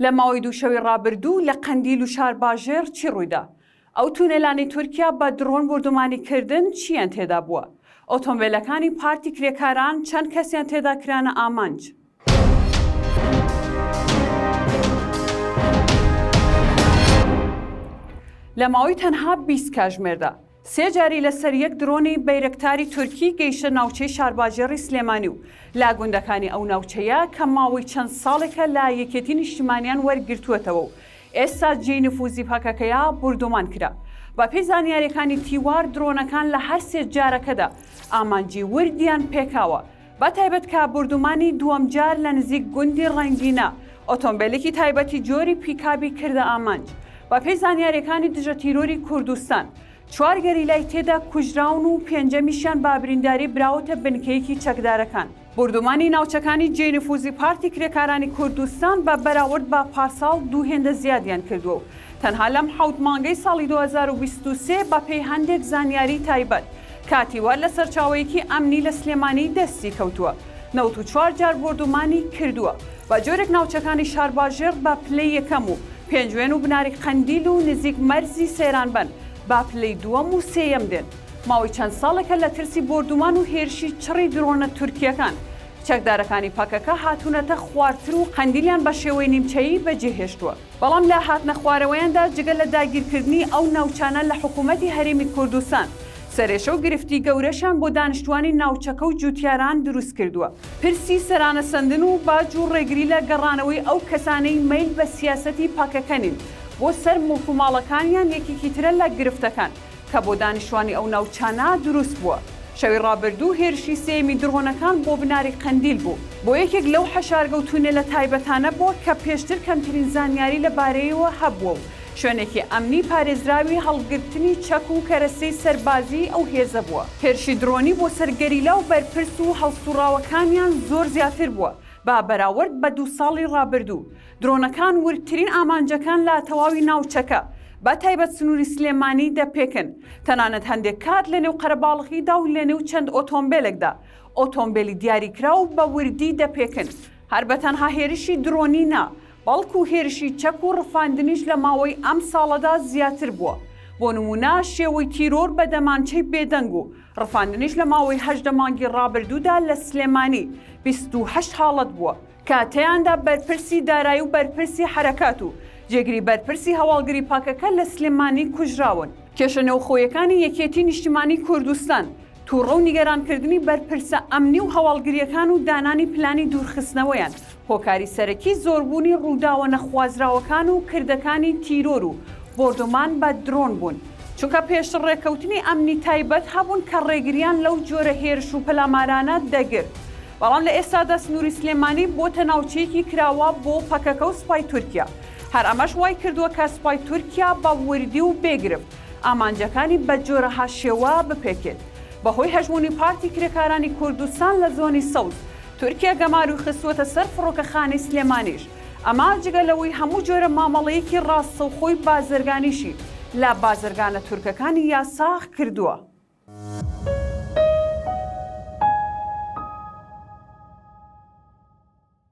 لە ماوەی دوو شەوی ڕابردوو لە قەندیل و شارباژێڕ چی ڕوویدا؟ ئەو تونێلانەی تورکیا بە درۆن بۆردومانی کردن چییان تێدا بووە؟ ئۆتۆمبێلەکانی پارتی کرێکاران چەند کەسیان تێدا کرانە ئامانج؟ لە ماوەی تەنها 20 کاژمێردا سێ جاری لەسەر یەک درۆنی بەیرەکتاری تورکی گەیشتە ناوچەی شارباژێڕی سلێمانی و لە گوندەکانی ئەو ناوچەیە کە ماوەی چەند ساڵێکە لە یەکێتی نیشتیمانیان وەرگرتووەتەوە و ئێستا جێی نفوزی پەکەکەیە بوردومان کرا. بەپێی زانیاریەکانی تیوار درۆنەکان لە هەر سێ جارەکەدا ئامانجی وردیان پێکاوە بە تایبەت کە بوردومانی دووەم جار لە نزیک گوندی ڕەنگینە ئۆتۆمبێلێکی تایبەتی جۆری پیکابی کردە ئامانج. بەپێی زانیاریەکانی دژە تیرۆری کوردستان چوار گەریلای تێدا کوژراون و پێنجەمیشیان بە برینداری براوەتە بنکەیەکی چەکدارەکان. بوردومانی ناوچەکانی جێی نفوزی پارتی کرێکارانی کوردستان بە بەراورد بە پارساڵ دوو هێندە زیادیان کردووە و تەنها لەم حەوت مانگەی ساڵی 2023 بەپێی هەندێک زانیاری تایبەت کاتی وا لە سەرچاوەیەکی ئەمنی لە سلێمانی دەستی کەوتووە 94 جار بۆردومانی کردووە بە جۆرێک ناوچەکانی شارباژێڕ بە پلەی یەکەم و پێنجوێن و بناری قەندیل و نزیک مەرزی سەیرانبەند بە پلەی دووەم و سێیەم دێن. ماوەی چەند ساڵێکە لە ترسی بۆردومان و هێرشی چڕی درۆنە تورکییەکان، چەکدارەکانی پەکەکە هاتوونەتە خوارتر و قەندیلیان بە شێوەی نیمچەیی بەجێهێشتووە. بەڵام لە هاتنەخوارەوەیاندا جگە لە داگیرکردنی ئەو ناوچانە لە حکوومەتی هەرێمی کوردستان، سەرێشە و گرفتی گەورەشیان بۆ دانیشتووانی ناوچەکە و جووتیاران دروستکردووە. پرسی سەرانەسەندن و باج و ڕێگری لە گەڕانەوەی ئەو کەسانەی مەیل بە سیاسەتی پەکەکە نین بۆ سەر موڵک و ماڵەکانیان یەکێکی ترە لە گرفتەکان. کە بۆ دانیشتوانی ئەو ناوچانە دروست بووە. شەوی ڕابردوو هێرشی سێیەمی دڕۆنەکان بۆ بناری قەندیل بوو، بۆ یەکێک لەو حەشارگە و تونێلە تایبەتانە بووە کە پێشتر کەمترین زانیاری لە بارەیەوە هەبووە و شوێنێکی ئەمنی پارێزراوی هەڵگرتنی چەک و کەرەسەی سەربازیی ئەو هێزە بووە. هێرشی دڕۆنی بۆ سەر گەریلا و بەرپرس و هەڵسوڕاوەکانیان زۆر زیاتر بووە بە بەراورد بە دوو ساڵی ڕابردوو. درۆنەکان وردترین ئامانجەکان لە تەواوی ناوچەکە، بە تایبەت سنووری سلێمانی دەپێکن، تەنانەت هەندێک کات لەنێو قەرەباڵغیدا و لەنێو چەند ئۆتۆمبێلێکدا، ئۆتۆمبێلی دیاریکراو بە وردی دەپێکن. هەر بە تەنها هێرشی درۆنی نا، بەڵکو هێرشی چەک و ڕفاندنیش لە ماوەی ئەم ساڵەدا زیاتر بووە. بۆ نموونە شێوەی تیرۆر بە دەمانچەی بێدەنگ و ڕفاندنیش لە ماوەی 18 مانگی ڕابردوودا لە سلێمانی 28 حاڵەت بووە. کە تێیاندا بەرپرسی دارایی و بەرپرسی حەرەکات و جێگری بەرپرسی هەواڵگری پەکەکە لە سلێمانی کوژراون. کێشە نێوخۆیەکانی یەکێتی نیشتیمانی کوردستان، توڕە و نیگەرانکردنی بەرپرسە ئەمنی و هەواڵگرییەکان و دانانی پلانی دوورخستنەوەیان، هۆکاری سەرەکی زۆربوونی ڕووداوە نەخوازراوەکان و کردەکانی تیرۆر و بۆردومان بە درۆن بوون، چونکە پێشتر ڕێککەوتنی ئەمنی تایبەت هەبوون کە ڕێگریان لەو جۆرە هێرش و پەلامارانە دەگرت. بەڵام لە ئێستادا سنووری سلێمانی بۆتە ناوچەیەکی کراوە بۆ پەکەکە و سوپای تورکیا، هەر ئەمەش وای کردووە کە سوپای تورکیا بە وردی و بێ گرفت ئامانجەکانی بە جۆرەها شێوە بپێکێت. بەهۆی هەژموونی پارتی کرێکارانی کوردستان لە زۆنی سەوز، تورکیا گەماروی خستووەتە سەر فڕۆکەخانەی سلێمانیش، ئەمە جگە لەوەی هەموو جۆرە مامەڵەیەکی ڕاستەوخۆی بازرگانیشی لە بازرگانە تورکەکانی یاساغ کردووە.